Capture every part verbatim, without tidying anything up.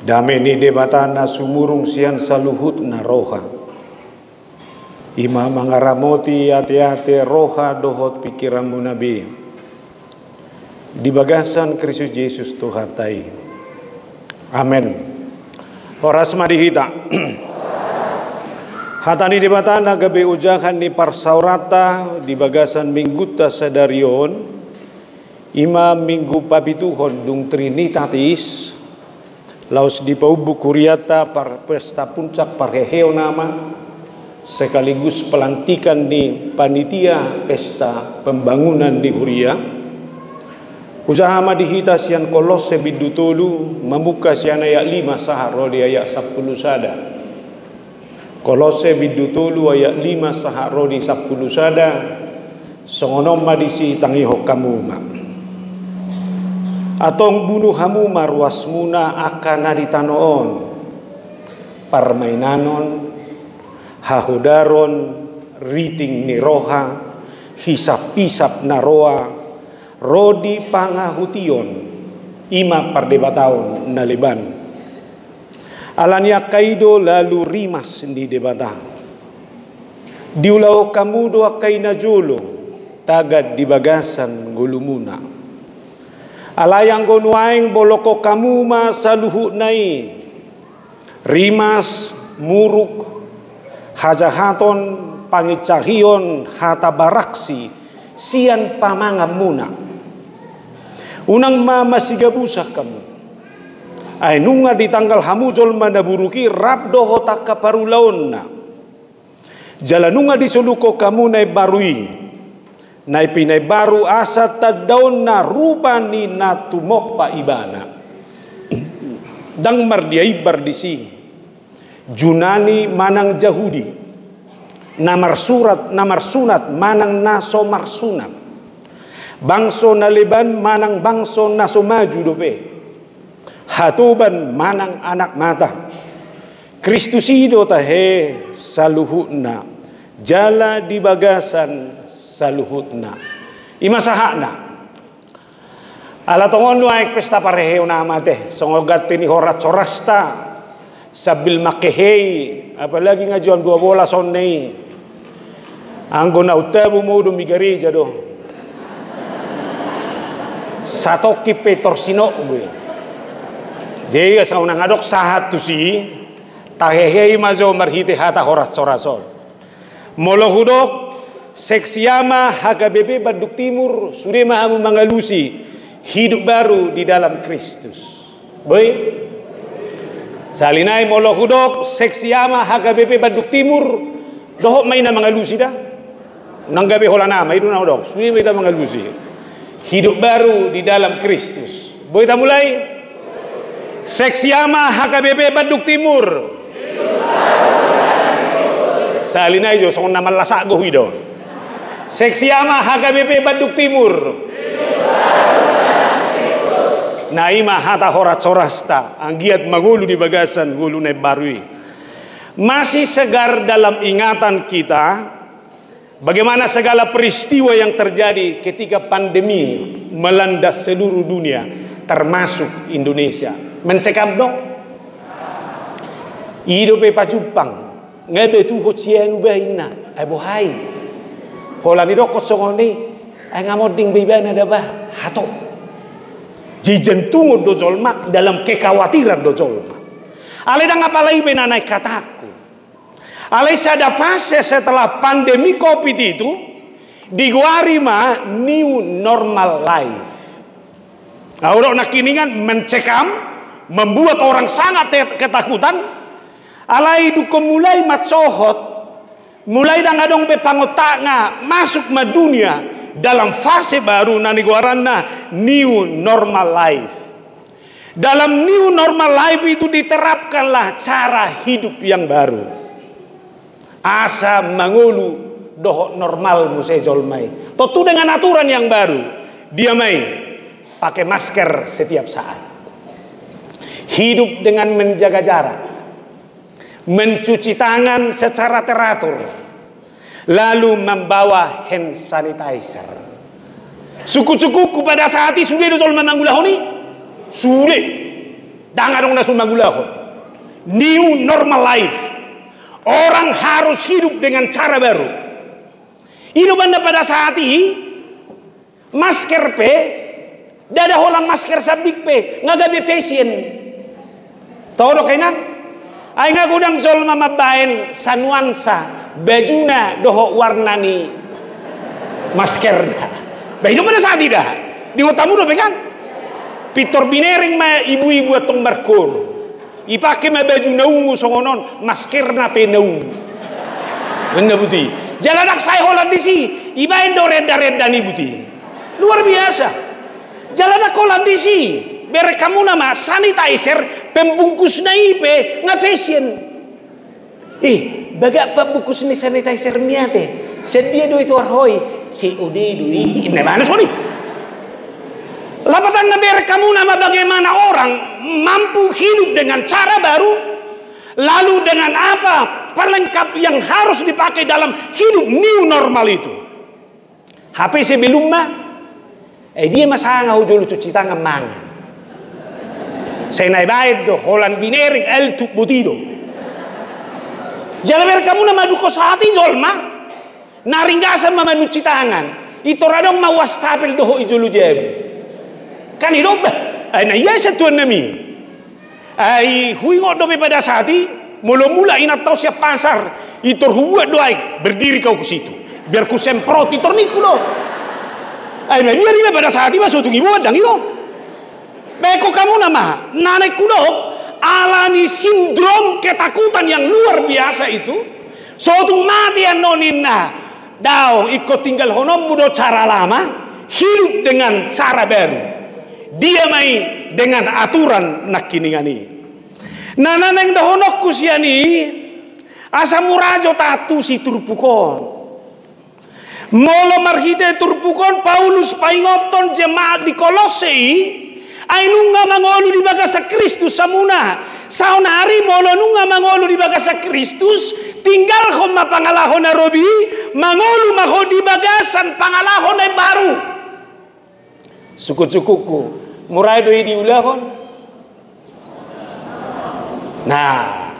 Dame ni Debata na sumurung sian saluhutna roha, i ma mangaramoti ateate, roha dohot pingkiranmuna be di bagasan Kristus Jesus Tuhanta i. Amen. Horas ma di hita. Hata ni Debata na gabe ojahan ni parsaoranta di bagasan minggunta sadari on, i ma Minggu Papituhon dung Trinitatis, laos dipaumbuk hurianta par pesta puncak parheheon ama, sekaligus pelantikan ni panitia pesta pembangunan ni huria. Hujaha ma di hita sian Kolosse bindu tolu, mamungka sian ayat lima sahat ro di ayat sampulu sada. Kolosse bindu tolu ayat lima sahat ro di sampulu sada. Songon on ma disi, tangihon hamu ma. Antong bunu hamu ma ruasmuna angka na di tano on: parmainanon, hahodaron, riting ni roha, hisaphisap na roa, ro di pangahution, i ma pardebataon na leban. Ala ni angka i do lalu rimas ni Debata. Diulahon hamu do angka i najolo, tagan di bagasan ngolumuna. Alai anggo nuaeng bolongkon hamu ma saluhutna i: rimas, muruk, hajahaton, panginsahihon, hata baraksi sian pamanganmuna. Unang ma masigabusan hamu. Ai nunga ditanggal hamu jolma na buruk i rap dohot angka parulaonna. Jala nunga disolukhon hamu na imbaru i, na pinaimbaru asa tandaonna rupa ni na tumompa ibana. Ndang mardia imbar disi, Junani manang Jahudi, na marsurat, na marsunat manang na so marsunat, bangso na leban manang bangso na so maju dope, hatoban manang anak mata, Kristus i do tahe saluhutna, jala di bagasan saluhutna. I ma sahatna. Ala tongon nuaeng pesta parheheon ama, ate, songon ganti ni horas-horasta, sambil manghehei, apalagi ngajuan dua bolas on na i. Anggo na untabu modom i gareja do. Satongkin pe torsinok be. Jadi asa unang adong sahat tusi, tahehei ma jo marhite hata horas-horas on. Molo hudok, seksi ama H K B P Bandung Timur, sude ma hamu mangalusi hidup baru di dalam Kristus. Boi? Sahali nai molo hudok, seksi ama H K B P Bandung Timur, dohot ma i na mangalusi da. Unang gabe holan ama, i do na hudok, sude ma i na mangalusi. Hidup baru di dalam Kristus. Boi tamulai? Seksi ama H K B P Bandung Timur. Sahali nai jo, songon na mallasak gohi do. Seksi ama H K B P Bandung Timur. Na i ma hata horas-horasta, anggiat mangolu di bagasan ngolu na imbaru i. Masih segar dalam ingatan kita, bagaimana segala peristiwa yang terjadi ketika pandemi melanda seluruh dunia, termasuk Indonesia. Mencekam do? I dope pajumpang, nga be tuhot sian ubainna, ai boha i. Holan didokkon songon i, ai nga monding be ibana da bah, hato. Jijantungon do jolma, dalam kekhawatiran do jolma. Alai ndang apala i be na naeng hatangku. Alai sada fase setelah pandemi covid itu, digoari ma new normal life. Nah, hudok nangkiningan mencekam, membuat orang sangat te-, ketakutan. Alai dungkon mulai mansohot, mulai ndang adong be pangontakna, masuk ma dunia dalam fase baru na nigoaranna new normal life. Dalam new normal life itu diterapkanlah cara hidup yang baru. Asa mangolu dohot normal muse jolma i. Tontu dengan aturan yang baru. Dia ma i, pakai masker setiap saat. Hidup dengan menjaga jarak. Mencuci tangan secara teratur. Lalu membawa hand sanitizer. Sungkun-sungkunku, pada saat i sude do jolma mangulahon i? Sude. Ndang adong na so mangulahon new normal life. Orang harus hidup dengan cara baru. I do umbahen na pada saat i, masker pe, ndada holan masker sambing pe, nga gabe fashion. Toho do, inang? Ai nga godang jolma mambahen sanuansa bajuna dohot warna ni maskerna. Ba i do pada saat i da. Di huta muna dope kan? Pintor binereng ma ibu-ibu antong markoor. Ipake ma baju na ungu songon on, maskerna pe na ungu. Enda buti. Jala ndang sae holan disi, ibahen do renda-renda ni buti. Luar biasa. Jala ndang holan disi, bereng hamuna ma sanitizer, pembungkusna i pe nga fashion. Eh, bagak pambungkus ni sanitizer mi ate. Sian dia do i tuar ho i? C O D do i. Inna ibana songon i. Lapatanna, bereng hamuna ma bagaimana orang mampu hidup dengan cara baru, lalu dengan apa pelengkap yang harus dipakai dalam hidup new normal itu. Hape sebelumna, eh, dia ma sanga ho jolo cuci tangan mangan. Sai na ibahen do, holan binereng, altuk boti do. Jala bereng hamuna ma dung sahat i jolma, na ringgasan ma mancuci tangan. Pintor adong ma wastafel dohot i jolo jabu. Kan i do ba. Ai na ia satuan nami. Ai huingot dope pada saat i, molo mulak inanta on sian pasar, pintor hubuat do aek, berdiri kau ke situ. Biar kusemprot, pintor ningku do. Ai na biar i ma pada saat i ma so tung iboan, ndang i do. Bereng hamuna ma, na naeng hudok, ala ni sindrom ketakutan yang luar biasa itu, so tung mate annon ninna. Daong, ingkon tinggalhononmu do cara lama, hidup dengan cara baru. Dia ma i dengan aturan nangkiningan i. Na, na naeng dohononku sian i, asa mura jo taantusi turpuk on. Molo marhite turpuk on Paulus paingothon jemaat di Kolosse i, ai nunga mangolu di bagasan Kristus hamuna. Saonari molo nunga mangolu di bagasan Kristus, tinggalhon ma pangalaho na robi, mangolu ma ho di bagasan pangalaho na imbaru. Sungkun-sungkunku, mura do i diulahon? Nah,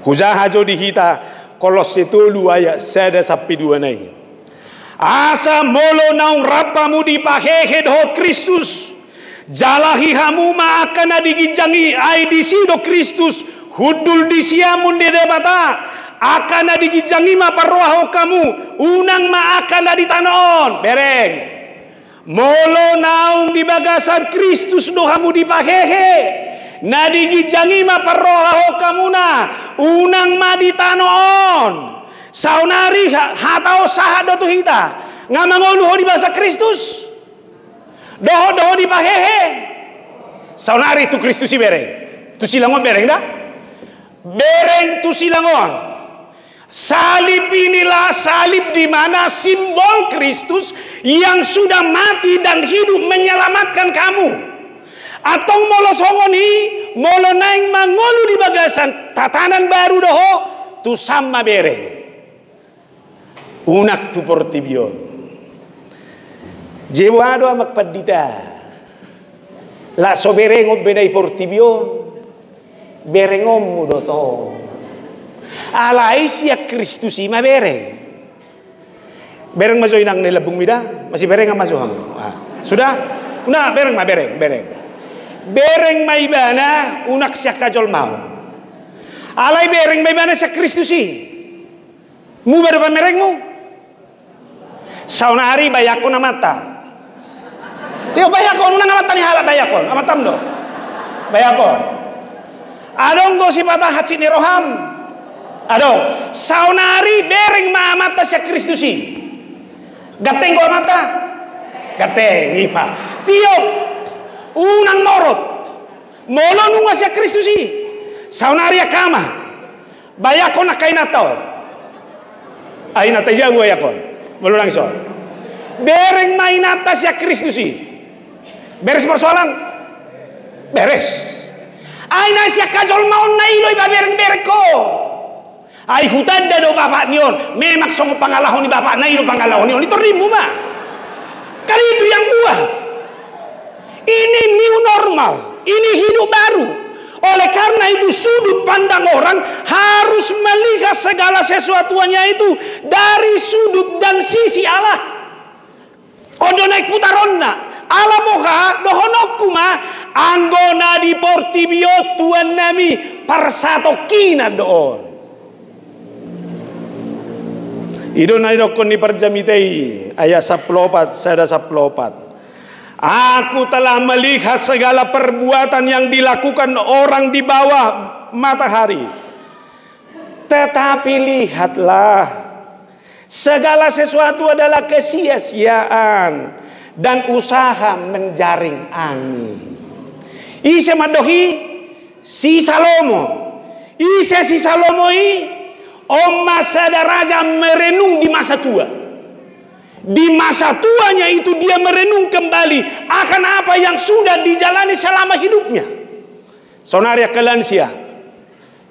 hujaha jo di hita Kolosse tolu ayat sada sampe dua na i. Asa molo naung rap hamu dipahehe dohot Kristus, jalahi hamu ma angka na di ginjang i, ai disi do Kristus, hundul di siamun ni Debata, angka na di ginjang i ma parrohahon hamu, unang ma angka na di tano on. Bereng. Molo naung di bagasan Kristus do hamu dipahehe, na di ginjang i ma parrohahon hamuna, unang ma di tano on. Saonari ha-, hata on sahat do tu hita, nga mangolu ho di bagasan Kristus? Dohot do ho dipahehe? Saonari tu Kristus i bereng. Tu silang on bereng da? Bereng tu silang on. Salib inilah salib di mana simbol Kristus yang sudah mati dan hidup menyelamatkan kamu. Antong molo songon i, molo naeng mangolu di bagasan tatanan baru do ho, tu sam ma bereng. Unang tu portibi on. Jebo do amang pandita. Lak so berengon be na i portibi on, berengonmu do tong. Alai sian Kristus i ma bereng. Bereng ma jo inang na i lambungmi da, masiberengan ma jo hamu. Ah, sudah? Unang, bereng ma, bereng, bereng. Bereng ma ibana, unang sian hajolmaon. Alai bereng ma ibana sian Kristus i. Muba do pamerengmu? Saonari bayangkon amanta. Tio, bayangkon, unang amanta ni halak, bayangkon. Amantam do. Bayangkon. Adong do sipata hansit ni roham? Adong. Saonari bereng ma amanta sian Kristus i. Ganteng do amanta? Ganteng, ima. Tio, unang morot. Molo nunga sian Kristus i. Saonari angka ama. Bayangkon angka inanta on. Ah, inanta i jabu bayangkon. Molo nangis on. Bereng ma inanta sian Kristus i. Beres persoalan? Beres. Ai na sian hajolmaonna i do ipabereng-bereng ho. Ai hutanda do bapak ni on. Memang songon pangalaho ni bapakna i do pangalaho ni on. I torrimmu ma. Kan itu yang buah. Ini new normal. Ini hidup baru. Oleh karena itu, sudut pandang orang harus melihat segala sesuatunya itu dari sudut dan sisi Allah. On do naeng putaronna. Ala boha, dohononku ma, anggo na di portibi on, tuannami, parsatongkinan do on. I do na didokkon ni parjamita i, ayat sampulu opat, sada sampulu opat. Aku telah melihat segala perbuatan yang dilakukan orang di bawah matahari. Tetapi lihatlah, segala sesuatu adalah kesia-siaan dan usaha menjaring angin. Ise mandok i? Si Salomo. Ise si Salomo i? On ma sada raja merenung di masa tua. Di masa tuanya itu dia merenung kembali akan apa yang sudah dijalani selama hidupnya. Saonari angka lansia,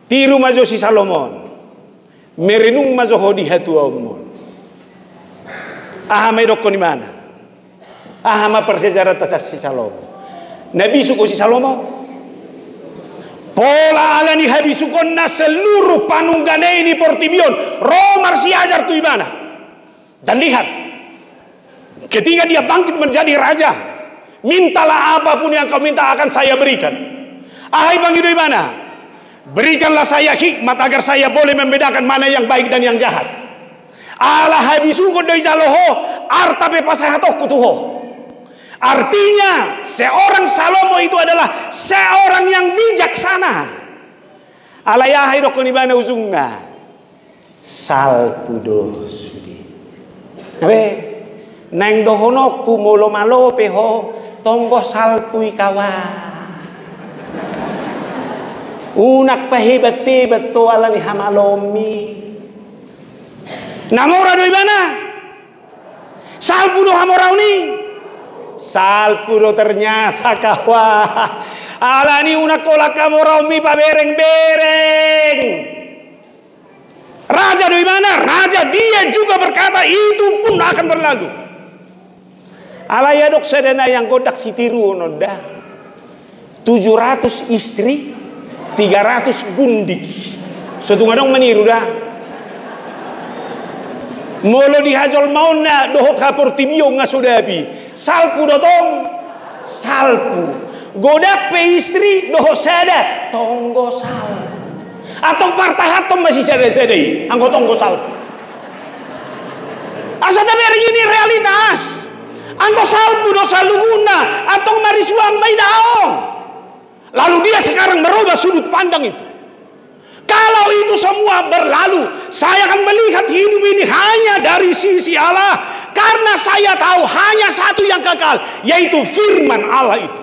tiru ma jo si Salomo on. Merenung ma jo ho di hatuaonmu on. Aha ma didokkon ibana? Aha ma parsiajaranta sian si Salomo? Na bisuk ho si Salomo? Pola ala ni habisukonna seluruh panungga na i di portibi on ro marsiajar tu ibana. Dan lihat, ketika dia bangkit menjadi raja, mintalah apapun yang kau minta akan saya berikan. Aha i pangido ibana? Berikanlah saya hikmat agar saya boleh membedakan mana yang baik dan yang jahat. Ala habisuhon do dijalo ho arta pe pasahatonku tu ho. Artinya, seorang Salomo itu adalah seorang yang bijaksana. Alai aha didokkon ibana ujungna? Salpu do sude. Abe, naeng dohononku molo malo pe ho, tonggo salpu i kawan. Unang pahebat-hebat ho ala ni hamalomi. Na mora do ibana? Salpu do hamoraon i? Salpu do ternyata kawan. Ala ni unang holan hamoraonmi pabereng-bereng. Raja do ibana, raja dia juga berkata, "Itu pun akan berlalu." Alai adong sada nai anggo ndang sitiruon on da. Tujuh ratus istri, tiga ratus gundik. So tung adong maniru da. Molo di hajolmaonna dohot haportibion nga so dapi. Salpu do tong? Salpu. Godang pe istri dohot sada, tonggo salpu. Antong partahanhon ma sisada-sada i, anggo tonggo salpu. Asa tabereng, ini realitas. Anggo salpu do saluhutna, antong marisuang ma i da on. Lalu dia sekarang merubah sudut pandang itu. Kalau itu semua berlalu, saya akan melihat hidup ini hanya dari sisi Allah. Karena saya tahu hanya satu yang kekal, yaitu firman Allah itu.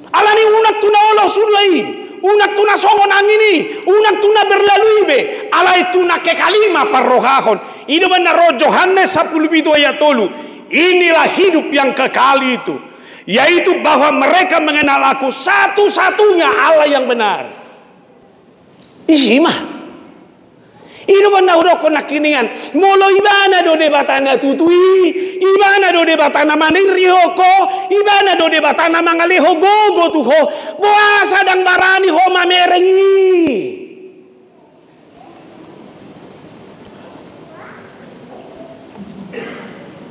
Ala ni unang tu na olo suda i, unang tu na songon angin i, unang tu na berlalu i be, alai tu na kekal i ma parrohahon. I do umbahen na ro Johannes sampulu pitu ayat tolu. Inilah hidup yang kekal itu, yaitu bahwa mereka mengenal Aku, satu-satunya Allah yang benar. Isi ma. I do umbahen na hudokkon nangkiningan, molo Ibana do Debata na tutu i, Ibana do Debata na manirihon ho, Ibana do Debata na mangalehon gogo tu ho, boasa ndang barani ho mamereng i?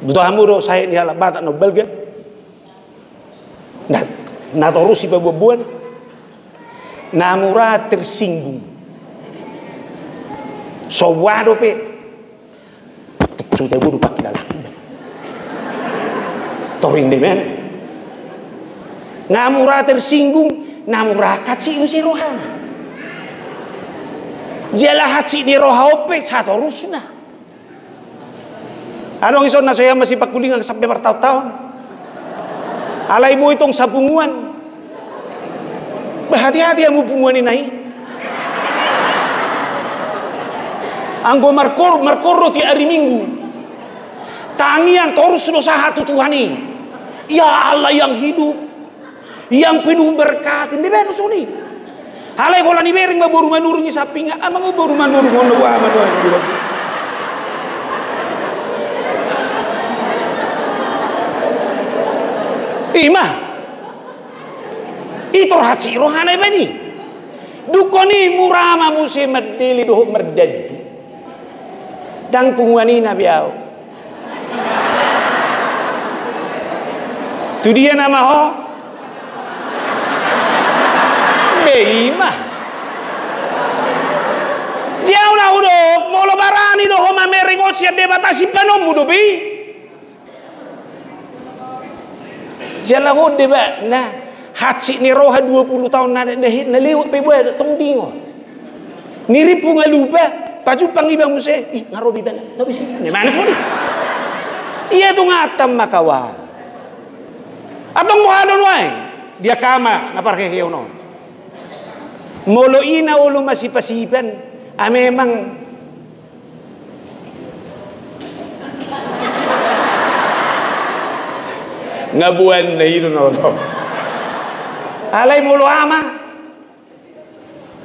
Boto hamu do sae ni halak Batak na umbalga? Na, na torus sipaboanboan. Na mura tersinggung. So boha dope. Sudah bodo pakai dalam. Toring de men. Na mura tersinggung, na mura kaci muse rohana. Jala hansit ni roha on pe satorusna. Adong ison na so hea masipangkulingan sampe martaon-taon. Alai boi tong sapunguan. Bah, hati-hati hamu punguan i nai. Anggo markor, markor do di ari Minggu. Tangiang torus do sahat tu Tuhan i. Ya Allah yang hidup. Yang penuh berkat, ndang baen songon i. Alai holan ibereng ma boru Manurung i samping, amang boru Manurung on, wah, Manurung. Ima. I tor hansit rohana ibana i. Dungkon i mura ma muse mandele dohot mardandi. Ndang punguan i na be au. Tu dia nama ho? Be i ma. Dia na hudok, molo barani do ho mamereng on sian Debata, simpanonmu dope i. Jala ho Debata, hansit ni roha dua puluh taon na, na, na lewat pe boha, tong dingol. Nirimpu nga lupa, pajumpang iba muse, ih, nga ro be ibana, nga be si, na manus on i. Ia tu nga atam ma kawan. Antong boha do nuaeng, dia kama na parheheon on. Molo i na olo masipasipan, a memang nga boan na i do na olo. Alai molo ama,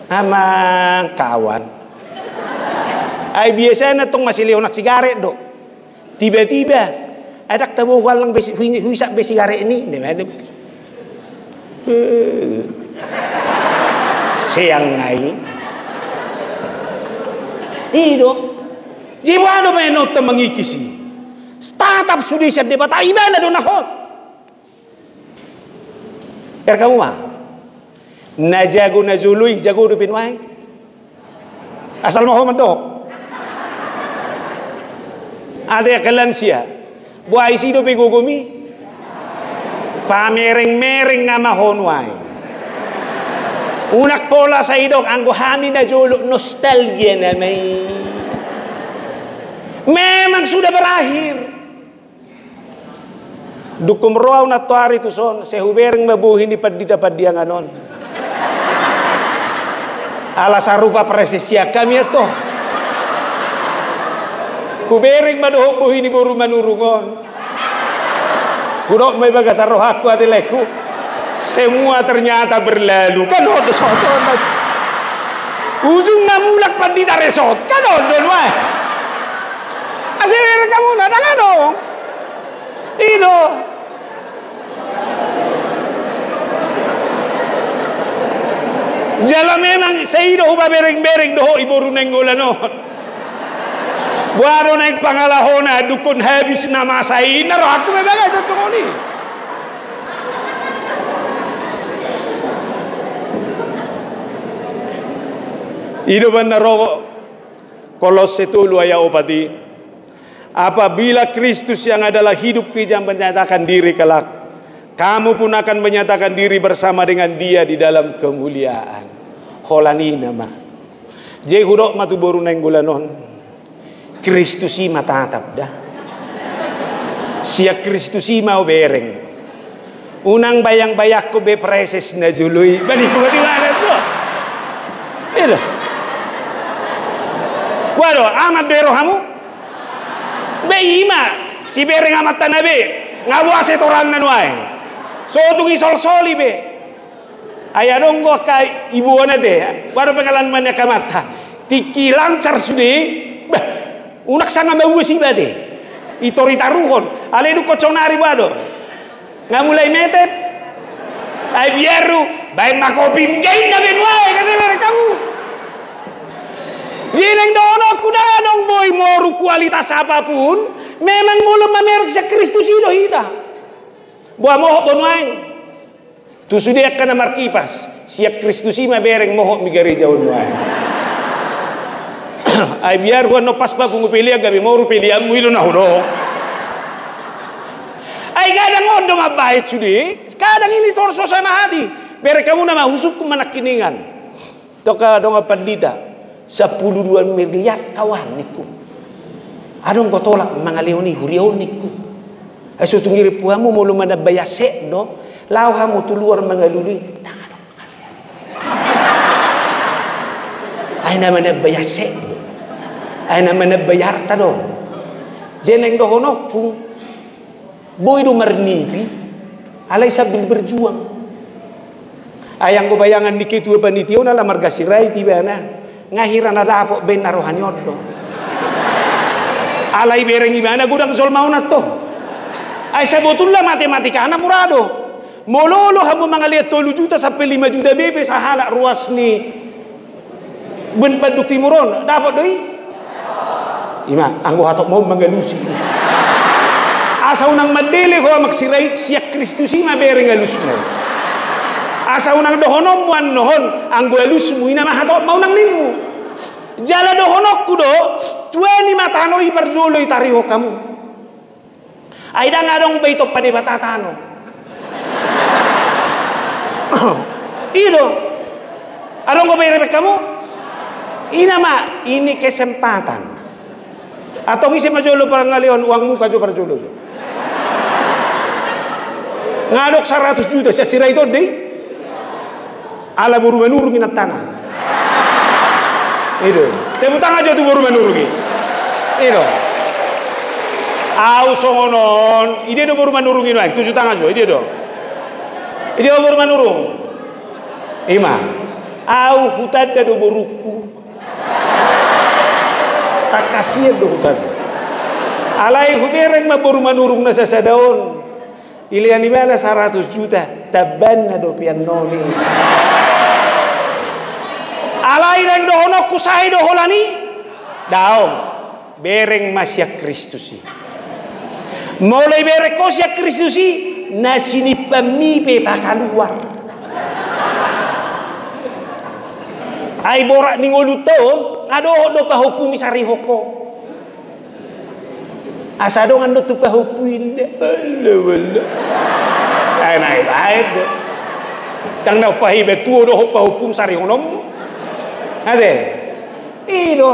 amang kawan. Ai biasana tong maselehonan sigaret do. Tiba-tiba, ai ndang tabo huallang be si-, hui-, huisap be sigaret ni. Seang ngai. I do. Jadi boha do baenonta mangikis i? Tatap sude sian Debata, ibana do na hot. Bereng hamu ma. Na jago na jolo i, jago dope nuaeng. Asal ma ho mandok. Ate angka lansia. Boha isi dope gogom i. Pamereng-mereng nama ho nuaeng. Unang pola sai didok anggo hami na jolo, nostalgia nama i. Memang sudah berakhir. Dungkon ro au nantoari tuson, sai hubereng ma bohi ni pandita Pandiangan on. Ala sarupa praeses sian hami antong. Hubereng ma dohot bohi ni boru Manurung on. Hudok ma i bagasan rohangku, ate laengku. Semua ternyata berlalu. Kan on do soton. Ujungna mulak pandita resort. Kan on do nuaeng. Asa bereng hamu na, ndang adong. I do. Jala memang sai i do hupabereng-bereng dohot i boru Nainggolan on. Boha do naeng pangalahona, dungkon habis na masa i, na rohangku memang asa songon i. I do umbahen na ro Kolosse tolu ayat opat i. Apabila Kristus yang adalah hidupku yang menyatakan diri kelak, kamu pun akan menyatakan diri bersama dengan Dia di dalam kemuliaan. Holan i nama. Jadi hudok ma tu boru Nainggolan on. Kristus i ma tatap da. Sian Kristus i ma hubereng. Unang bayang-bayangkon be praeses na jolo i. Ba ningku ma tu ibana tu. I do. Boha do, aman do i rohamu? Ba i ma, sibereng amanta na be. Nga boha setoranna nuaeng. So tung isolsoli be. Ai adong do angka iboan ate. Boha do pengalaman ni angka amanta. Tingki lancar sude. Bah, unang sanga mauas iba ate. I tor itaruhon. Alai dungkon saonari boha do? Nga mulai metep. Ai biar do, baen ma kopim, gain na be nuaeng, asa bereng hamu. Jadi naeng dohononku, ndang adong boi moru kualitas apapun, memang molo mamereng sian Kristus i do hita. Boha mohop bo nuaeng. Tu sude angka na markipas, sian Kristus i ma bereng mohop mi gareja on nuaeng. Ai biar huan no pas ba pungu pelean gabe moru peleanmu, i do na hudok. Ai kadang on do mambahen sude, kadang ini tor suasana hati. Bereng hamu nama, husungkun ma nangkiningan. Tong angka dongan pandita, sampulu dua miliar kawan ningku. Adong do tolap mangalehon i huria on ningku. Ai so tung irimpu hamu molo manambai aset do, laho hamu tu luar mangalului. Ndang adong. Ai na manambai aset do. Ai na manambai arta do. Jadi naeng dohononku. Boi do marnipi, alai sambil berjuang. Ai anggo bayangan ni ketua panitia on ala marga Sirait ibana, nga hira na dapot baen na roha ni on do. Alai bereng ibana godang jolma on antong. Ai sabotulna matematikana mura do. Molo olo hamu mangalean tolu juta sampe lima juta be pe sahalak ruas ni Bandung Timur on, dapot do i? Ima, anggo hatop ma on mangalusi. Asa unang mandele ho, Amak Sirait, sian Kristus i ma bereng alusmu. Asa unang dohononmu annon, anggo alusmu i nama hatop ma unang ninmu. Jala dohononku do, tua ni ma tano i parjolo i tarihon hamu. Ai ndang adong be itompa Debata tano. I do. Adong be irebek hamu? I nama, ini kesempatan. Antong ise ma jolo pangaleon, uang muka jo parjolo jo. Nga adong saratus juta, sian Sirait on do i. Ala boru Manurung i nantang. I do. Tepuk tangan jo tu boru Manurung i. I do. Au songon on, i dia do boru Manurung i nuaeng, tuju tangan jo, i dia do. I dia boru Manurung. Ima. Au hutanda do borungku. Tangkas sian do hutanda. Alai hubereng ma boru Manurung na sasada on. Ilean ibana saratus juta, tambanna dope annon i. Alai naeng dohononku, sae do holan i? Daong. Bereng ma sian Kristus i. Molo ibereng ho sian Kristus i, na sinipami pe pakaluar. Ai borat ni ngolunta on, nga dohot do pahompumi sarihon ho. Asa adong annon tu pahompu inda. Ala, ala. Ai na ibaen do. Ndang na pahibe tuo dohot pahompum sarihononmu. Ate. I do.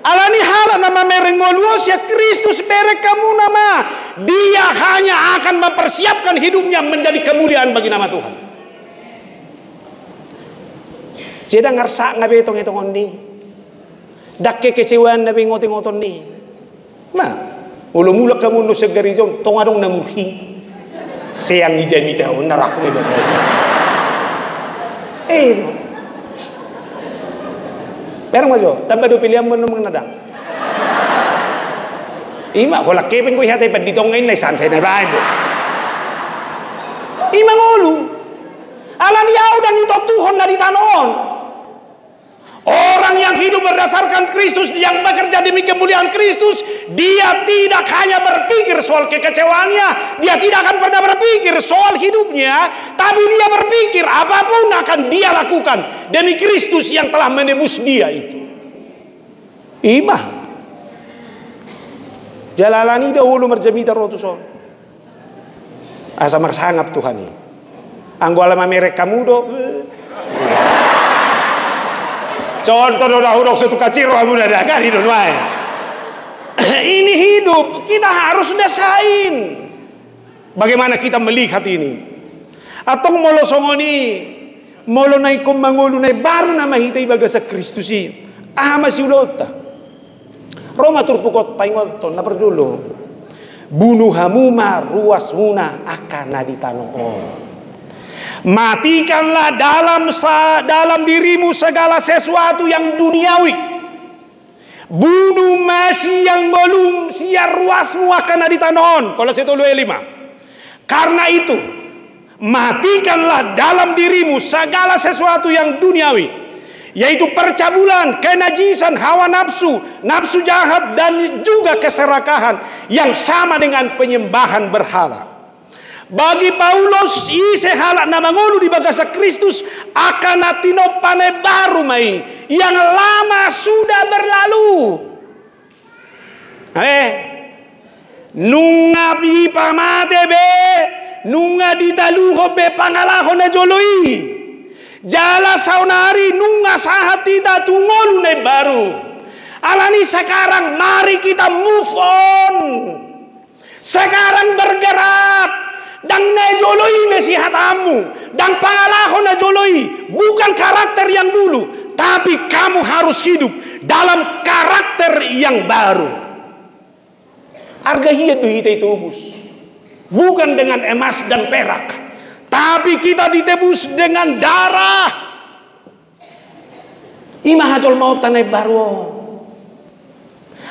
Alani halak na mamereng ngolu on sian Kristus, bereng hamu nama. Dia hanya akan mempersiapkan hidupnya menjadi kemuliaan bagi nama Tuhan. Jadi ndang arsak nga be tongetongonni. Ndang kekecewaan na be ngotongoton ni. Ma, olo mulak hamu annon sian gareja on, tong adong na murhi. Seang i jamita on, na rangku me bagasi. Eh, bereng ma jo, tamba dope leanmu annon manang ndang. Ima, holan hepeng do i hata i, panditong inna i sansai na baen do. Ima ngolu. Alani au ndang itontuhon na di tano on. Orang yang hidup berdasarkan Kristus, yang bekerja demi kemuliaan Kristus, dia tidak hanya berpikir soal kekecewaannya, dia tidak akan pernah berpikir soal hidupnya, tapi dia berpikir apapun akan dia lakukan demi Kristus yang telah menebus dia itu. Ima. Jala alani i do olo marjamita ro tuson. Asa marsangap Tuhan i. Anggo ala mamereng hamu do. Contoh do na hudok, so tu kaciro hamu na dagan i do nuaeng. Ini hidup, kita harus dasain. Bagaimana kita melihat ini? Antong molo songon i, molo na ingkon mangolu na imbaru nama hita i bagasan Kristus i, aha ma siulaonta? Ro ma turpuk on, paingothon na parjolo. Bunu hamu ma ruasmuna angka na di tano on. Matikanlah dalam sa-, dalam dirimu segala sesuatu yang duniawi. Bunu ma sian ngolum, sian ruasmu angka na di tano on. Kolose tolu ayat lima. Karena itu, matikanlah dalam dirimu segala sesuatu yang duniawi, yaitu percabulan, kenajisan, hawa nafsu, nafsu jahat, dan juga keserakahan yang sama dengan penyembahan berhala. Bagi Paulus, ise halak na mangolu di bagasan Kristus, angka na tinompa na imbaru ma i, yang lama sudah berlalu. Eh, nunga dipamate be, nunga ditaluhon be pangalaho na jolo i. Jala saonari nunga sahat hita tu ngolu na imbaru. Alani sekarang mari kita move on. Sekarang bergerak. Ndang na jolo i be sihatamu, ndang pangalaho na jolo i, bukan karakter yang dulu, tapi kamu harus hidup dalam karakter yang baru. Arga hian do hita itobus, bukan dengan emas dan perak, tapi kita ditebus dengan darah. Ima hajolmaonta na imbaru on.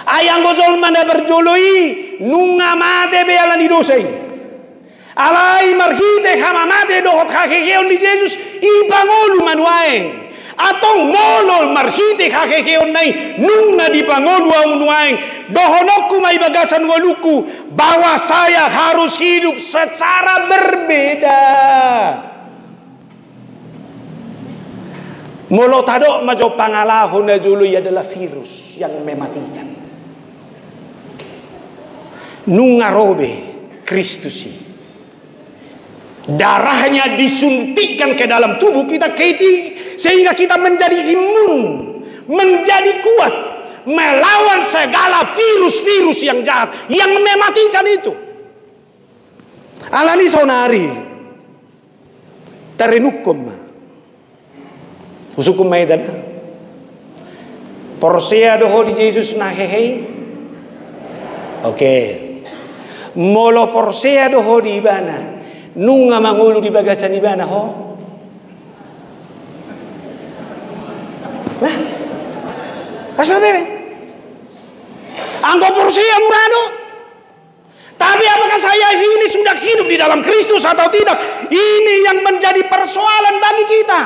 Ai anggo jolma na parjolo i, nunga mate be alani dosa i. Alai marhite hamamate dohot haheheon ni Jesus, ipangolu ma nuaeng. Antong molo marhite haheheonna i nunga dipangolu ahu nuaeng, dohononku ma i bagasan ngolungku, bahwa saya harus hidup secara berbeda. Molo tadok ma jo pangalaho na jolo i adalah virus yang mematikan. Nunga ro be Kristus i. Darahnya disuntikkan ke dalam tubuh kita, keti-, sehingga kita menjadi imun, menjadi kuat melawan segala virus-virus yang jahat, yang mematikan itu. Alani saonari, tarenungkon ma. Husungkun ma hita da. Porsea do ho di Jesus na hehe i? Oke. Molo porsea do ho di Ibana, nunga mangolu di bagasan Ibana ho? Nah, asal bere. Anggo porsea mura do. Tapi apakah saya ini sudah hidup di dalam Kristus atau tidak? Ini yang menjadi persoalan bagi kita.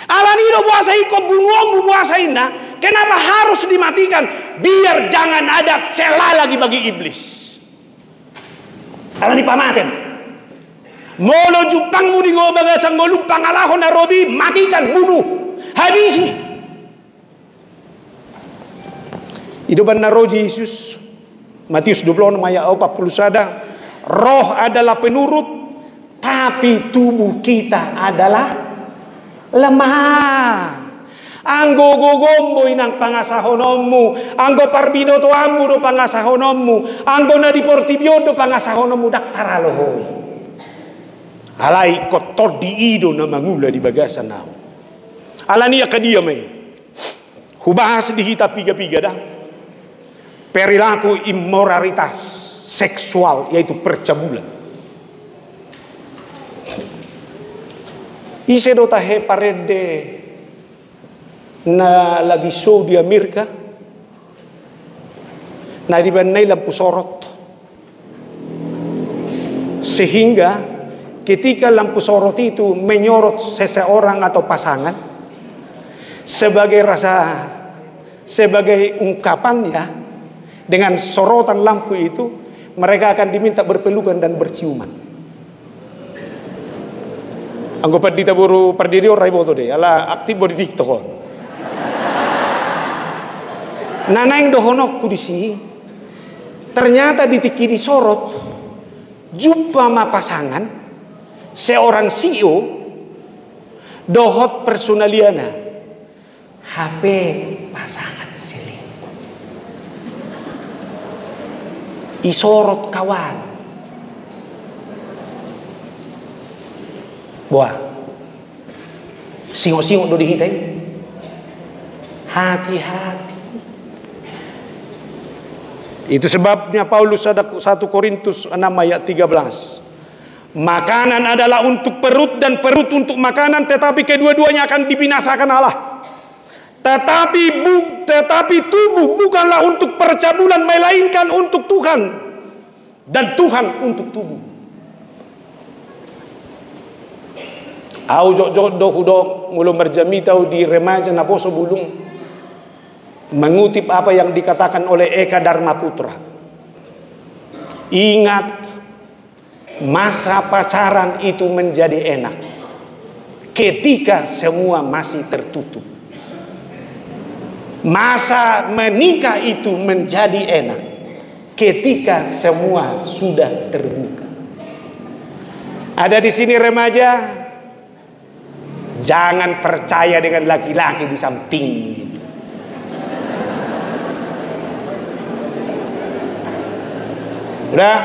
Alani do boasa ingkon bunuonmu boasa inna, kenapa harus dimatikan? Biar jangan ada celah lagi bagi iblis. Alani pamate ma. Molo jumpangmu di go-, bagasan ngolum pangalaho na robi, matikan, bunuh, habisi. I do umbahen na ro Jesus, Matius dua puluh enam ayat opat puluh sada, roh adalah penurut, tapi tubuh kita adalah lemah. Anggo gogom do inang pangasahononmu, anggo parbinotoanmu do pangasahononmu, anggo na di portibi on do pangasahononmu, ndang taralo ho i. Alai ingkon tondi i do na mangula di bagasan ahu. Alani i angka dia ma i. Hubahas di hita piga-piga da. Perilaku immoralitas seksual, yaitu percabulan. Ise do tahe parende na lagi show di Amerika? Na dibaen na i lampu sorot. Sehingga ketika lampu sorot itu menyorot seseorang atau pasangan, sebagai rasa, sebagai ungkapannya, dengan sorotan lampu itu, mereka akan diminta berpelukan dan berciuman. Anggo pandita boru pardidion ra iboto do i, ala aktif do di TikTok on. Na naeng dohononku disi, ternyata di tingki disorot, jumpa ma pasangan, seorang sio, dohot personaliana. Hape pasangan selingkuh. Isorot kawan. Boa. Singot-singot do di hita i. Hati-hati. Itu sebabnya Paulus sada, satu Korintus enam ayat tiga belas. Makanan adalah untuk perut dan perut untuk makanan, tetapi kedua-duanya akan dibinasakan Allah. Tetapi bu-, tetapi tubuh bukanlah untuk percabulan, melainkan untuk Tuhan, dan Tuhan untuk tubuh. Ahu jotjot do hudok molo marjamita ahu di remaja naposo bulung, mengutip apa yang dikatakan oleh Eka Dharma Putra. Ingat, masa pacaran itu menjadi enak ketika semua masih tertutup. Masa menikah itu menjadi enak ketika semua sudah terbuka. Ada di sini remaja? Jangan percaya dengan laki-laki di sampingmu itu. Udah?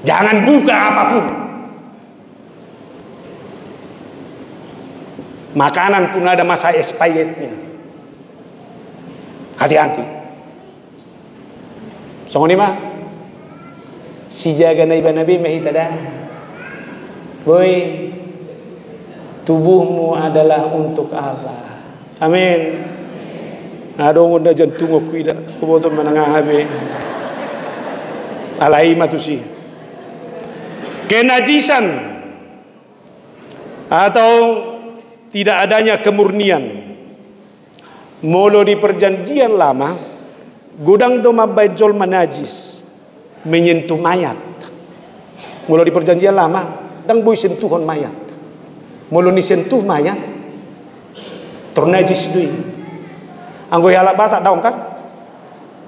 Jangan buka apapun. Makanan pun ada masa expirednya. Hati-hati. Songon i ma. Sijaga na ibana be ma hita da. Boi, tubuhmu adalah untuk Allah. Amin. Adong on da jantungonku ida. Huboto manang aha be. Alai ma tusi. Kenajisan atau tidak adanya kemurnian. Molo di Perjanjian Lama, godang do mambaen jolma najis menyentuh mayat. Molo di Perjanjian Lama, ndang boi sentuhon mayat. Molo nisentuh mayat, tor najis do i. Anggo halak Batak daong kan?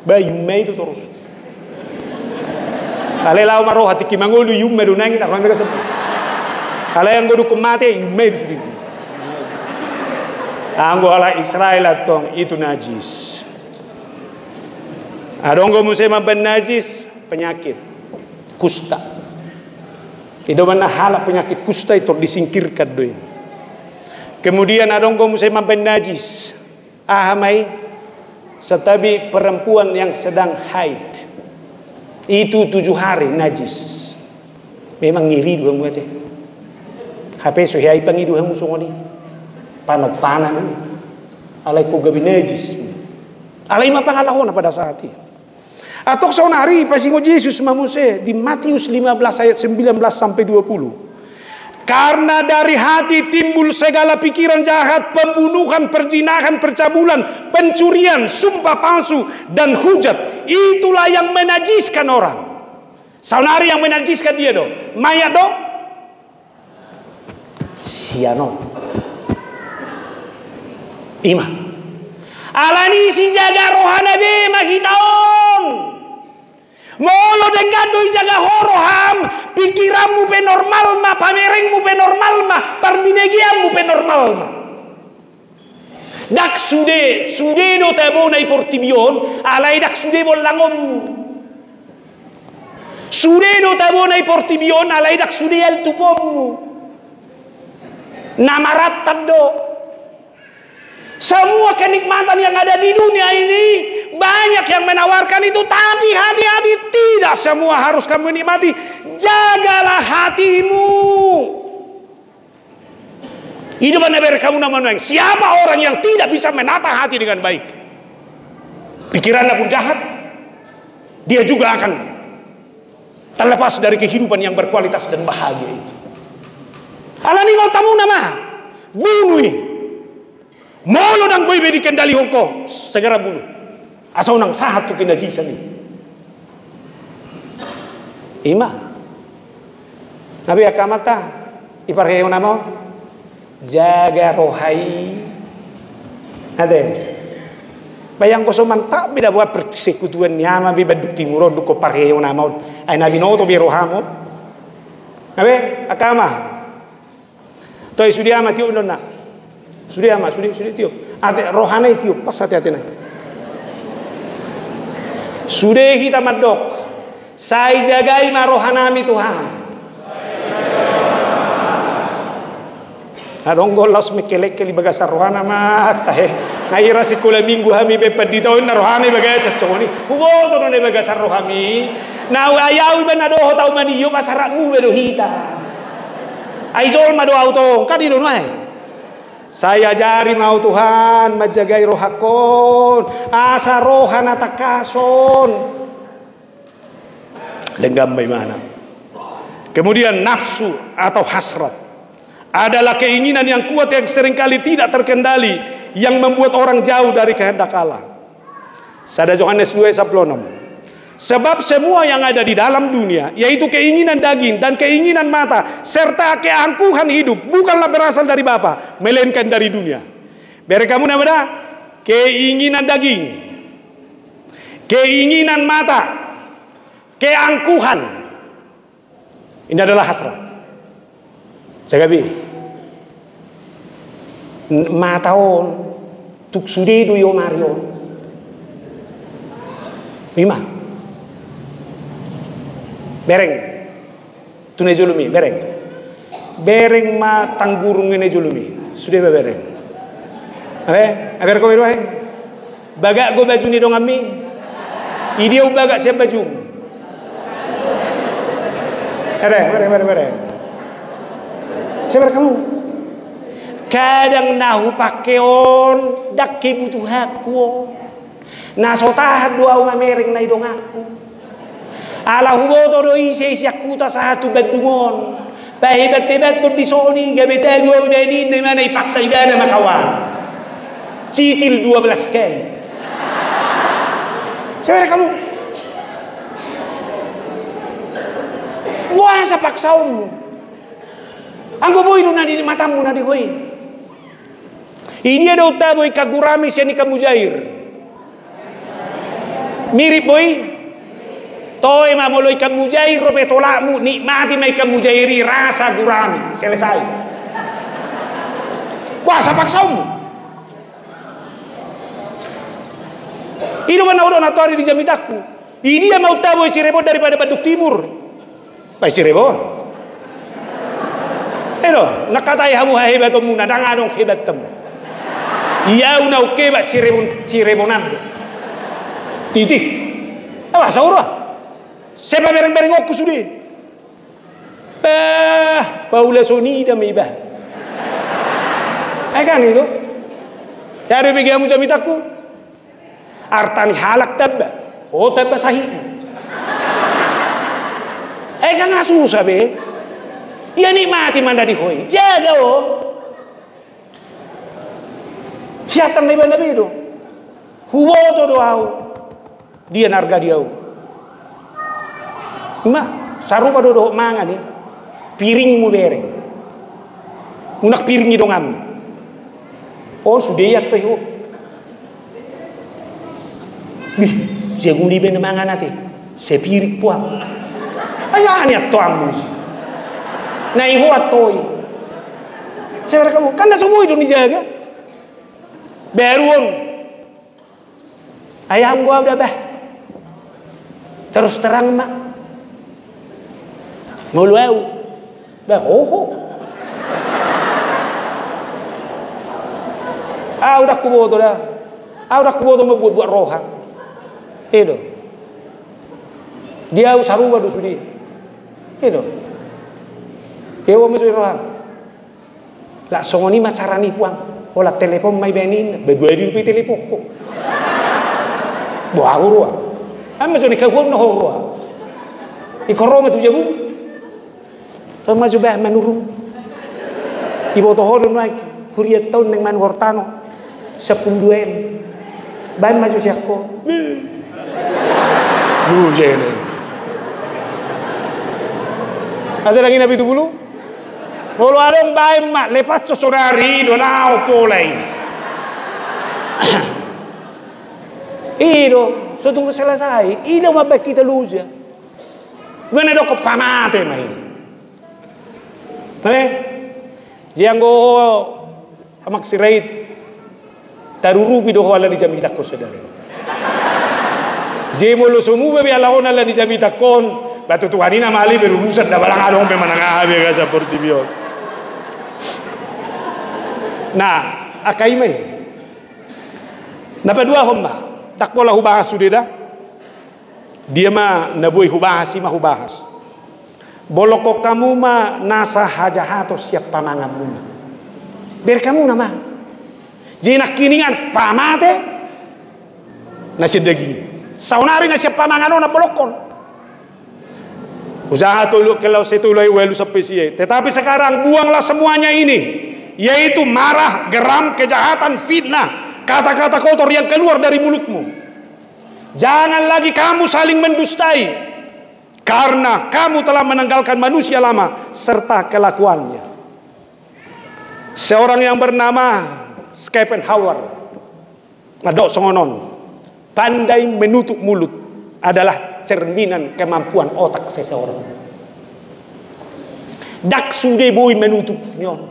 Ba, ium ma i do torus. Alai laho ma roha tingki mangolu, ium ma do nangkin, tar roha ma i bagas. Alai anggo dungkon mate, ium ma i do sude. Anggo halak Israel antong, itu najis. Adong do muse mambaen najis, penyakit kusta. Ido umbahen na halak penyakit kusta i tor disingkirkan do i. Kemudian adong do muse mambaen najis. Aha ma i? Santabi perempuan yang sedang haid. Itu tujuh hari najis. Memang ngeri do hamu ate. Hape so hea i pangido hamu songon i. Panompanan. Alai ho gabe najis. Alai i ma pangalahona pada saat i. Antong saonari pasingot Jesus ma muse di Matius lima belas ayat sembilan belas sampai dua puluh. Karena dari hati timbul segala pikiran jahat, pembunuhan, perzinahan, percabulan, pencurian, sumpah palsu, dan hujat. Itulah yang menajiskan orang. Saonari yang menajiskan dia do. Mayat do. Sian on. I ma. Alani i sijaga rohana be ma hita on. Molo denggan do ijaga ho roham, pikiranmu pe normal ma, pamerengmu pe normal ma, parbinegeanmu pe normal ma. Ndang sude, sude do tabona i portibi on, alai ndang sude bollangonmu. Sude do tabona i portibi on, alai ndang sude altuponmu. Na marantan do. Semua kenikmatan yang ada di dunia ini, banyak yang menawarkan itu, tapi hati-hati, tidak semua harus kamu nikmati. Jagalah hatimu. I do umbahen na bereng hamu na manuaeng. Siapa orang yang tidak bisa menata hati dengan baik? Pikirannya pun jahat, dia juga akan terlepas dari kehidupan yang berkualitas dan bahagia itu. Alani i, ingkon hamu nama bunuh i. Molo ndang boi be dikendalihon ho, segera bunuh. Asa unang sahat tu kenajisan i. I ma. Gabe angka amanta, i parheheon nama on. Jaga roha i. Ate. Bayangko so mantap be da boha persekutuan ni ama be bandung timur on, dungkon parheheon nama on. Ai na binoto be roham on. Gabe angka ama. Toe, sude ama tiop do na. Sude ama, sude, sude tiop. Ate, rohana i tiop, pas ate-atena. Sude hita mandok. Sai jagai ma rohanami Tuhan. Adong do laos mengkelekkel i bagasan rohana ma, tahe. Nga hira sikola minggu hami be pandita on na rohana i bagasan songon i. Huboto do na i bagasan rohami. Na ai au iba na dohot au maniop, asa rap mube do hita. Ai jolma do au tong, kan i do nuaeng. Sai ajari ma au Tuhan manjagai rohangkon, asa roha na tangkas on. Denggan ma ibana. Kemudian nafsu atau hasrat adalah keinginan yang kuat yang seringkali tidak terkendali yang membuat orang jauh dari kehendak Allah. Sada Johannes dua ayat sampulu onom. Sebab semua yang ada di dalam dunia, yaitu keinginan daging dan keinginan mata, serta keangkuhan hidup, bukanlah berasal dari Bapa, melainkan dari dunia. Bereng hamu nama da, keinginan daging, keinginan mata, keangkuhan. Ini adalah hasrat. Jaga be. N-, mata on, tung sude do i omari on. I ma. Bereng. Tu na i jolom i, bereng. Bereng ma tanggurung i na i jolom i. Sude ma bereng. Abe, abe, bereng ho be do ae. Bagak do baju ni donganmi? Idia umbagak sian bajum? Ere, ere, ere, ere. Sian bereng hamu. Kadang na hupake on, ndang kebutuhanku on. Na so tahan do au mamereng na i donganku. Ala huboto do ise-ise angkuta sahat tu Bandung on. Pahebat-hebathon dison i, gabe talu au iba ninna, i ma na ipaksa ibana ma kawan. Cicil dua belas kali. Saudara kamu. Boasa paksaonmu? Anggo boi do na di matammu na di ho i. Idia do tabo ikan gurami sian ikan mujair? Mirip boi? Toe ma molo ikan mujair dope tolakmu, nikmati ma ikan mujair i, rasa gurami, selesai. Boasa paksaonmu? I do ma na hudok nantoari di jamitangku. Idia ma tabo i Cirebon daripada Bandung Timur? Ba i Cirebon. Elo, na katai hamu hahebatonmuna, ndang adong hebatmu. Ia au na ungkebat Cirebon, Cirebonan. Titik. Apa saura? Sepa bereng-bereng oku sude. Bah, paula sonida me iba. Ai kan itu? Ya ada bagi hamu jamitangku. Arta ni halak tamba, ho tamba sahit. Eh, kan nga susah be. Ia nikmati ma na di ho i. Jaga ho. Siatan na ibana be do. Huboto do au. Dia na arga di au. Ma, sarupa do dohot mangan i. Piringmu bereng. Unang piring ni donganmu. On sude iantoi ho. Bih, jago ni be na mangan ate. Sepiring puang. Ai aha ni antoanmu si. Na i ho antoi. Saudara kamu, kan na so boi do ni jaga. Baru on. Ai anggo au da bah. Terus terang ma. Molo au. Bah, oho. Au ndang huboto da. Au ndang huboto mambuat-buat roha. I do. Dia au sarupa do sude. I do. Dia au mambuat roha. Lah songon i ma cara ni puang. Holan telepon ma iba ninna. Baduari dope telepon ho. Bo au roa. Ama so ni kahuon na ho roa. Ingkon ro ma tu jabu. Tong ma jo bah manurung. Iboto ho do nuaeng. Hurian taon nang manu hortano. Sampulu dua en. Baen ma jo sian ho. Lu jene. Ate lagi na pitu pulu. Molo adong baen ma, lepas so saudari do na pola i. I do, so tung selesai. I do mambaen hita luja. Mane dok pamate ma i. Tale? Jadi anggo Amak Sirait, tarurupi do ho ala ni jamitangkon saudara. Jadi molo so muba be ala on ala ni jamitangkon, ba tu Tuhan i na male berurusan da barang adong pe manang aha be gasan portibi on. Nah, angka i ma i. Na paduahon ma, ndang pola hubahas sude da. Dia ma na boi hubahas i ma hubahas. Bolongkon hamu ma nasa hajahaton sian pamanganmuna. Bereng hamuna ma. Jadi nangkiningan pamate na sian daging. Saonari na sian pamangan on na bolongkon. Usaha tolu kela se tolu ai ualu sampe sie. Tetapi sekarang buanglah semuanya ini, yaitu marah, geram, kejahatan, fitnah, kata-kata kotor yang keluar dari mulutmu. Jangan lagi kamu saling mendustai, karena kamu telah menanggalkan manusia lama serta kelakuannya. Seorang yang bernama Schopenhauer mandok songon on, pandai menutup mulut adalah cerminan kemampuan otak seseorang. Ndang sude boi manutup ni on.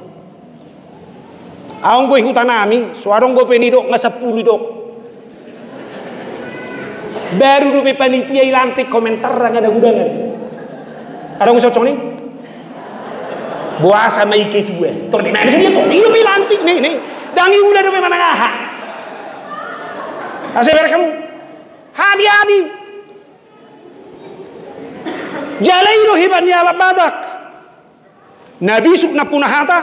Ahu anggo i hutanami, so adong dope nidok nga sampulu dok. Baru dope panitia i lantik komentar nga ada gudangan. Adong so congni? Boasa ma i ketua. Tor di mana sude tor i dope lantik ni, ni. Ndang i ula dope manang aha. Asa bereng hamu. Hati-hati. Jala i do hebat ni halak Batak. Na bisuk nampuna hata.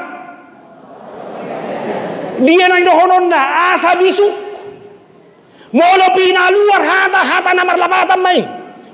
Dia na nidohononna asa bisuk. Molo pinaluar hata, hata na marlapatan ma i.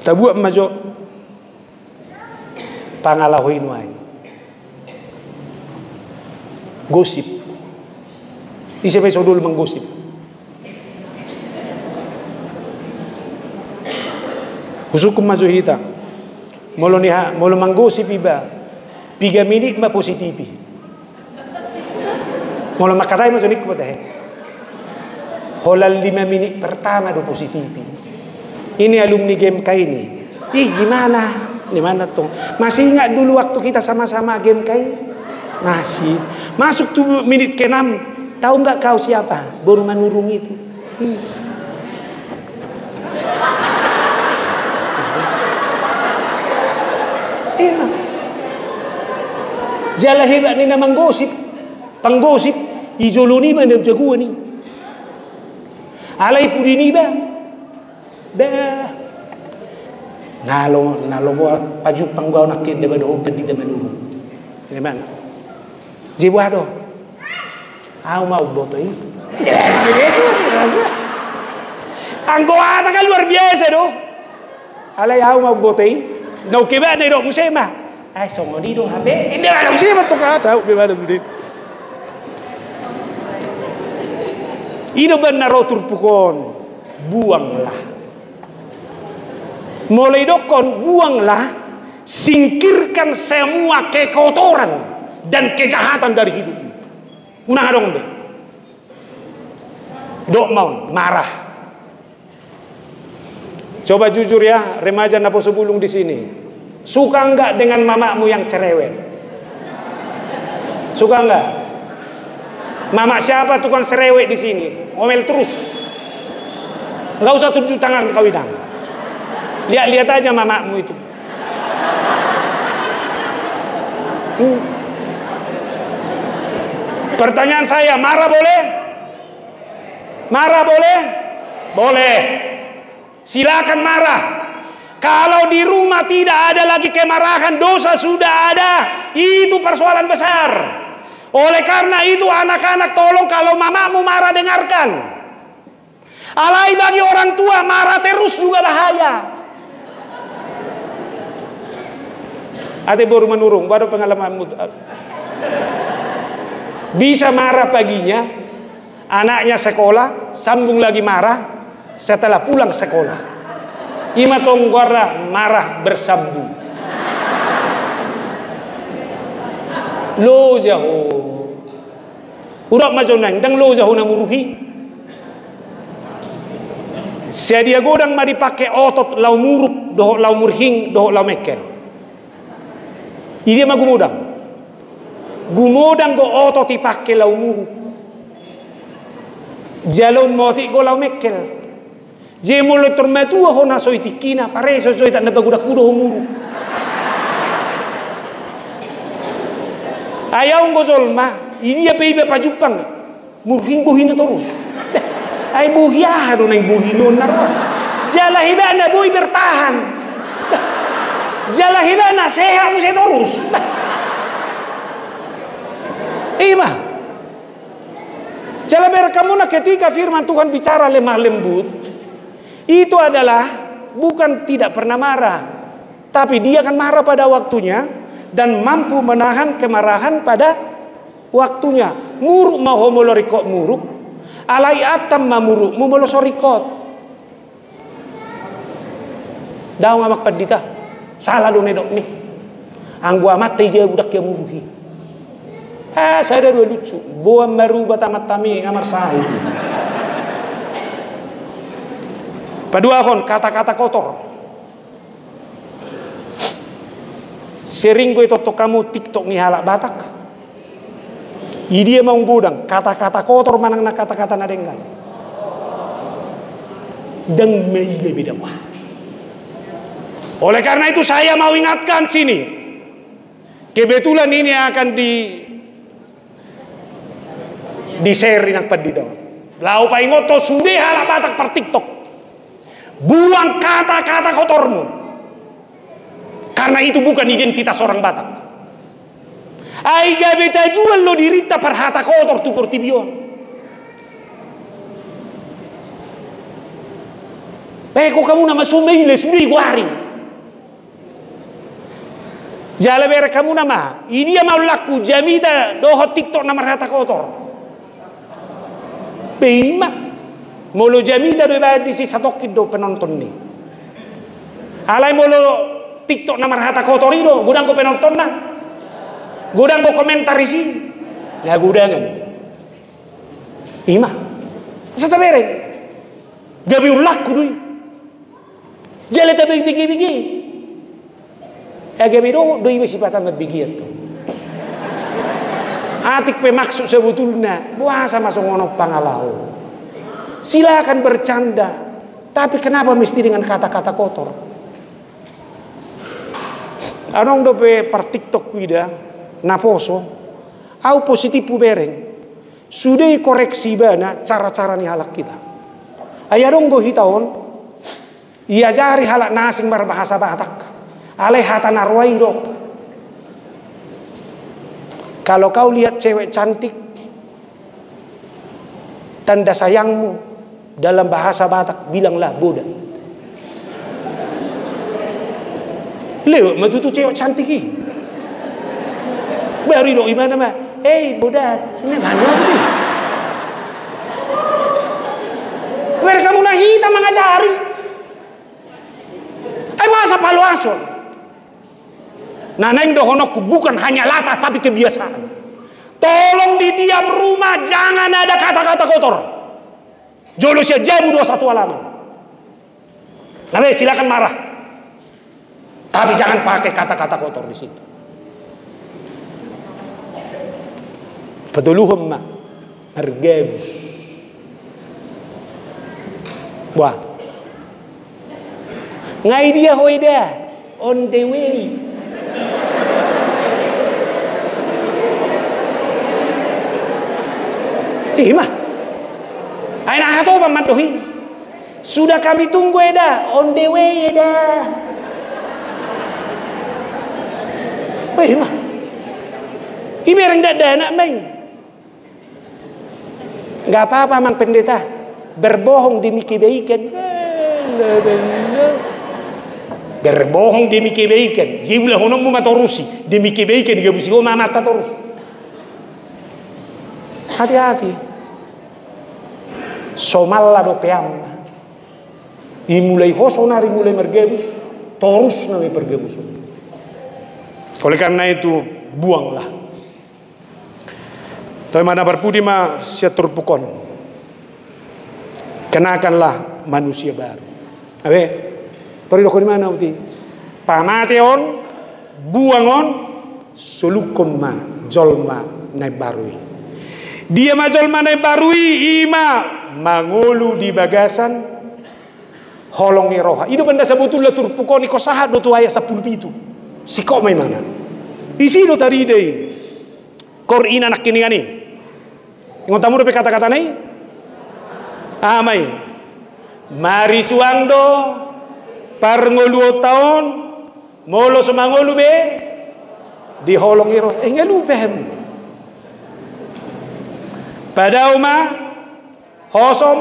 Tabuat ma jo pangalaho i nuaeng. Gosip. Ise pe so dol manggosip. Husungkun ma jo hita. Molo ni ha, molo manggosip iba, piga minit ma positif i. Molo mangkatai ma jo ningku, boto he. Holan lima minit pertama do positif i. Ini alumni G M K ini. Ih, gimana? Gimana tuh? Masih ingat dulu waktu kita sama-sama G M K? Masih. Masuk tuh minit keenam. Tahu nggak kau siapa? Boru Manurung itu. Ih. Iya. Jala hebat ni na manggosip, panggosip, i jolo ni ma na jagoan i. Alai pudi niba. Dah. Nalo, nalo pajumpang gua anak kende ba dohot di Manurung. Ini mana? Jiwa do. Au ma umboto i. Anggo hata kan luar biasa do. Alai au ma umboto i. Nau keba na idok muse ma. Ai songon i do hape. Inda ada muse ma tu ka sau be mana bude. I do ban na ro turpuk on. Buanglah. Molo idokkon buanglah, singkirkan semua kekotoran dan kejahatan dari hidupmu. Unang adong be. Dok ma on, marah. Coba jujur ya, remaja naposo bulung di sini. Suka nggak dengan mamamu yang cerewet? Suka nggak? Mama siapa tukang cerewet di sini? Ngomel terus. Nggak usah tunjuk tangan kau, Idang. Lihat-lihat aja mamamu itu. Hmm. Pertanyaan saya, marah boleh? Marah boleh? Boleh. Silakan marah. Kalau di rumah tidak ada lagi kemarahan, dosa sudah ada, itu persoalan besar. Oleh karena itu, anak-anak, tolong kalau mamamu marah, dengarkan. Alai bagi orang tua, marah terus juga bahaya. Ate boru Manurung, baru pengalamanmu. Bisa marah paginya, anaknya sekolah, sambung lagi marah setelah pulang sekolah. Ima tong goarna marah bersambung. Loja ho. Hudok ma jo nuaeng, ndang loja ho na muruk i. Sadia godang ma dipake otot laho muruk, dohot laho murhing, dohot laho mekkel? Idia ma gumodang? Gumodang do otot dipake laho muruk. Jalo ma otik do laho mekkel. Jadi molo tor matua ho na so i tingkina, pareso jo i, tanda pagodangku do ho muruk. Ai au anggo jolma, idia pe iba pajumpang, murhing bohina torus. Ai bohi aha do naeng bohina on na ro? Jala ibana boi bertahan. Jala ibana sehat muse torus. Ima. Jala berkamuna ketika firman Tuhan bicara lemah lembut, itu adalah bukan tidak pernah marah, tapi dia akan marah pada waktunya dan mampu menahan kemarahan pada waktunya. Muruk ma ho molo ringkot muruk, alai antam ma murukmu molo so ringkot. Daong, Amang Pandita, sala do na idokmi. Anggo amanta ijia budak ia muruk i. Ah, sada dua lucu. Boan marubat amantami, nga marsahit i. Paduahon, kata-kata kotor. Sering do itontong hamu TikTok ni halak Batak? Idia ma umgodang, kata-kata kotor manang na kata-kata na denggan? Ndang maila be dapotan. Oleh karena itu saya mau ingatkan sini. Kebetulan ini akan di, di-share, Inang Pandita. Laho paingothon sude halak Batak par-TikTok. Buang kata-kata kotormu. Karena itu bukan identitas orang Batak. Ai gabe tajual do dirinta par hata kotor tu portibi on. Pehehon hamuna ma, so maila sude i goari. Jala bereng hamuna ma, i dia ma ollangku, jamita dohot TikTok na marhata kotor? Be i ma. Molo jamita do ibaen disi, satongkin do penonton ni. Alai molo TikTok na marhata kotor i do, godang do penonton na. Godang do komentar isi. Na godangan. I ma. Asa tabereng. Gabe ollangku do i. Jala tabege-bege. Gabe dohot do iba sipata mambegean tu. Atik pe maksud sebetulna, boasa ma songon on pangalaho. Silakan bercanda, tapi kenapa mesti dengan kata-kata kotor? Adong dope par TikTok huida, naposo, au positif hubereng. Sude i koreksi ibana cara-cara ni halak hita. Ai adong do hita on, iajari halak na asing marbahasa Batak. Alai hata na roa i do. Kalau kau lihat cewek cantik, tanda sayangmu dalam bahasa Batak bilanglah boda. Lewat ma tutu cewek cantik i. Baru didok ibana ma, "Hei, boda." Ini mana ma tutu? Bereng hamuna, hita mangajari. Ai boasa paloashon? Nah, naeng dohononku, bukan hanya latah, tapi kebiasaan. Tolong di tiap rumah jangan ada kata-kata kotor. Jolo sian jabu do satu halaman. Nah, be, silakan marah. Tapi jangan pakai kata-kata kotor di situ. Patoluhon ma, margabus. Wah. Nga i dia ho eda? On the way. I ma. Ai na hatoban mandok i. Sudah kami tunggu eda, on the way eda. Weh, ma. Ibereng dakdanak ma i. Nggak apa-apa, Amang Pendeta. Berbohong demi kebaikan. Berbohong demi kebaikan. Jadi ulahononmu ma torus i. Demi kebaikan, digabusi ho ma amanta torus. Hati-hati. Somalla dope am. Imulai ho sonari mulai margabus, torus nama i pargabus on. Oleh karena itu, buanglah. Toe ma na parpudi ma sian turpuk on. Kenakanlah manusia baru. Abe, tor didok on di mana uti? Pamate on, buang on, solukhon ma jolma na imbaru i. Dia ma jolma na imbaru i, i ma mangolu di bagasan holong ni roha. I do banda sabotulna turpuk on, ingkon sahat do tu ayat sampulu pitu. Singkop ma imana. Isi do tarida i. Kor ina nangkiningan i. Ingot hamu dope kata-katana i? Aha ma i? Marisuang do parngoluonta on, molo so mangolu be di holong ni roha. Eh, nga lupa hem. Padao ma hosom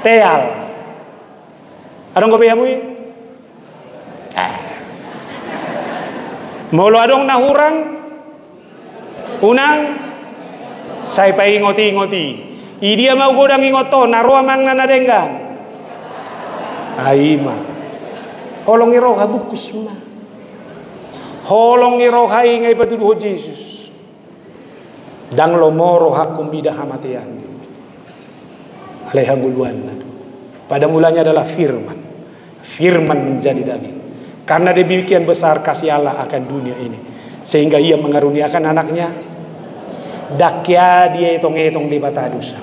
teal. Adong dope hamu i? Ah. Molo adong na hurang, unang sai paingot-ingot i. I dia ma hugodang ingot on, na ro amang na na denggan? Ai ma. Holong ni roha bungkus ma. Holong ni roha i nga ipatuduhon Jesus. Ndang lomo rohangku mida hamatean. Alai hangoluanna do. Pada mulanya adalah firman. Firman menjadi daging. Karena demikian besar kasih Allah akan dunia ini, sehingga Ia mengaruniakan anaknya. Ndang hea dietong-etong Debata dosa.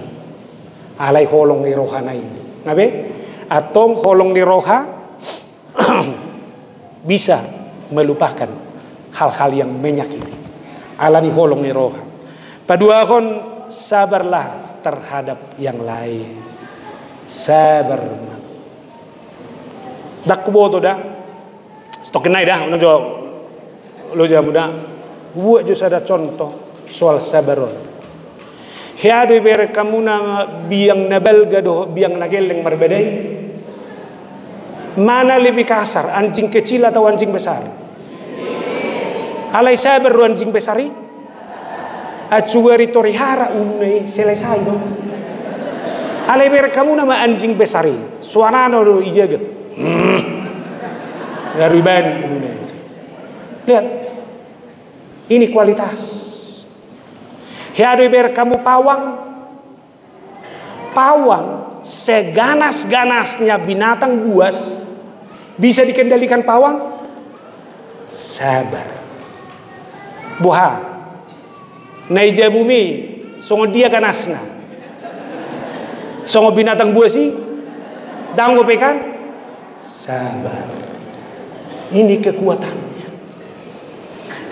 Alai holong ni rohana i. Nga be? Antong holong ni roha bisa melupakan hal-hal yang menyakiti. Alani holong ni roha. Paduahon, sabarlah terhadap yang lain. Sabar. Ndang huboto da. Stok nai da, unang jo loja hamu da. Hubuat jo sada contoh soal sabar on. Hea do ibereng hamuna biang na balga dohot biang na gelleng marbadai? Mana lebih kasar, anjing kecil atau anjing besar? Alai sabar do anjing besar i. Acuari tori hara uluna i selesai do. Alai ibereng hamuna ma anjing besar i, suarana do ijaga. Garu ibani uluna i. Lihat. Ini kualitas. Hea do ibereng hamu pawang? Pawang, seganas-ganasnya binatang buas, bisa dikendalikan pawang? Sabar. Boha? Na i jabumi songon dia ganasna? Songon binatang buas i? Dang dope kan? Sabar. Ini kekuatannya.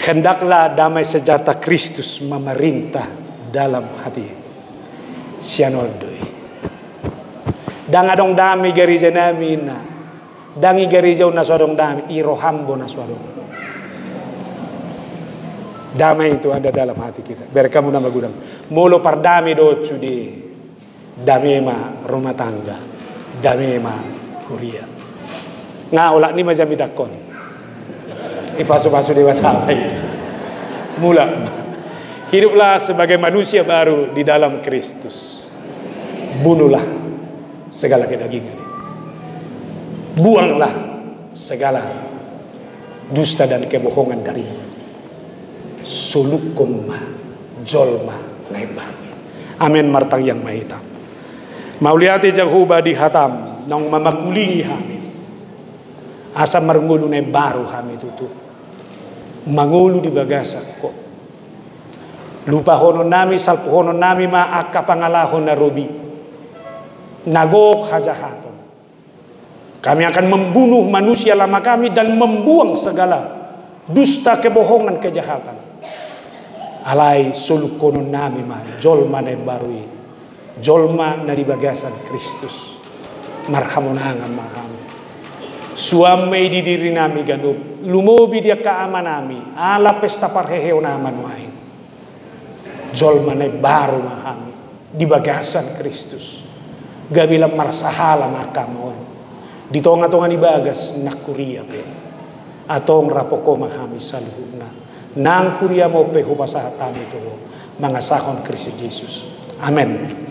Hendaklah damai sejahtera Kristus memerintah dalam hati. Sian on do i. Dang adong dame i gareja nami, na. Dang i gareja on na so adong dame, i roham do na so adong. Damai itu ada dalam hati kita. Bereng hamu na magodang. Molo pardame do sude. Dame ma rumah tangga, dame ma huria. Nga olat ni ma jamita on. Dipasu-pasu Debata ma itu. Mulak. Hiduplah sebagai manusia baru di dalam Kristus. Bunuhlah segala kedagingan itu. Buanglah segala dusta dan kebohongan darimu. Solukhon ma jolma na imbaru i. Amen. Martangiang ma hita. Mauliate Jahowa di hatam, naung mamakulingi hami. Asa marngolu na imbaru hami tutu. Mangolu di bagasan Ho. Lupahonon nami, salpuhonon nami ma angka pangalaho na robi. Na gok hajahaton. Kami akan membunuh manusia lama kami dan membuang segala dusta, kebohongan, kejahatan. Alai solukhononnami ma jolma na imbaru i, jolma na di bagasan Kristus. Marhamonangan ma hami. Suan ma i di dirinami ganup, lumobi di angka amanami, ala pesta parheheon ama nuaeng. Jolma na imbaru ma hami di bagasan Kristus. Gabe lam marsahala ma angka ama on di tonga-tonga ni bagas nang huria pe. Antong rap Ho ma hami saluhutna. Nang huriam on pe hupasahat hami tu Ho, mangasahon Kristus Jesus. Amen.